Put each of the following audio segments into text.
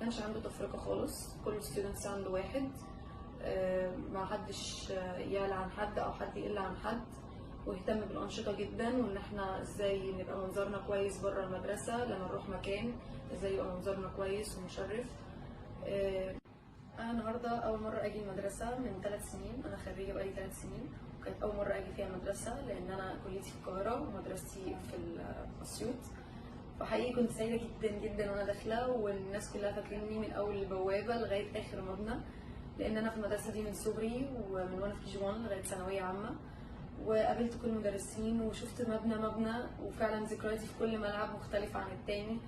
كانش عنده تفرقة خالص، كل ال students عنده واحد، ما حدش يعلى عن حد او حد يقل عن حد، واهتم بالانشطه جدا، وان احنا ازاي نبقى منظرنا كويس بره المدرسة لما نروح مكان، ازاي يبقى منظرنا كويس ومشرف. انا النهارده اول مرة اجي المدرسة من 3 سنين، انا خريجة بقالي 3 سنين، وكانت اول مرة اجي فيها المدرسة لان انا كليتي في القاهرة ومدرستي في اسيوط. فحقيقي كنت سعيدة جدا جدا وانا داخله، والناس كلها فاكريني من اول البوابة لغاية اخر مبنى، لان انا في المدرسة دي من صغري ومن وانا في KG 1 لغاية ثانوية عامه، وقابلت كل المدرسين وشفت مبنى مبنى، وفعلا ذكرياتي في كل ملعب مختلفة عن التاني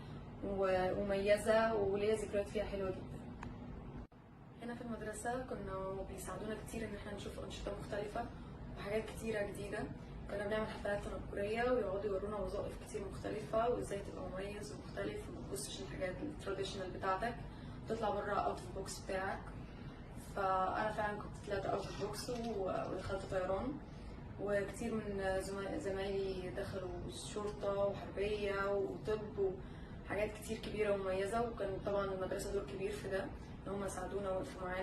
ومميزة وليا ذكريات فيها حلوة جدا. هنا في المدرسة كنا بيساعدونا كتير إن احنا نشوف أنشطة مختلفة وحاجات كتيرة جديدة. كنا بنعمل حفلات تنكرية ويقعدوا يورونا وظائف كتير مختلفة، وازاي تبقى مميز ومختلف وما تبصش للحاجات ال traditional بتاعتك، وتطلع بره out of box بتاعك. فأنا فعلا كنت طلعت out of box ودخلت طيران، وكتير من زمايلي دخلوا شرطة وحربية وطب وحاجات كتير كبيرة ومميزة. وكان طبعا المدرسة دور كبير في ده، إن هم ساعدونا ووقفوا معانا.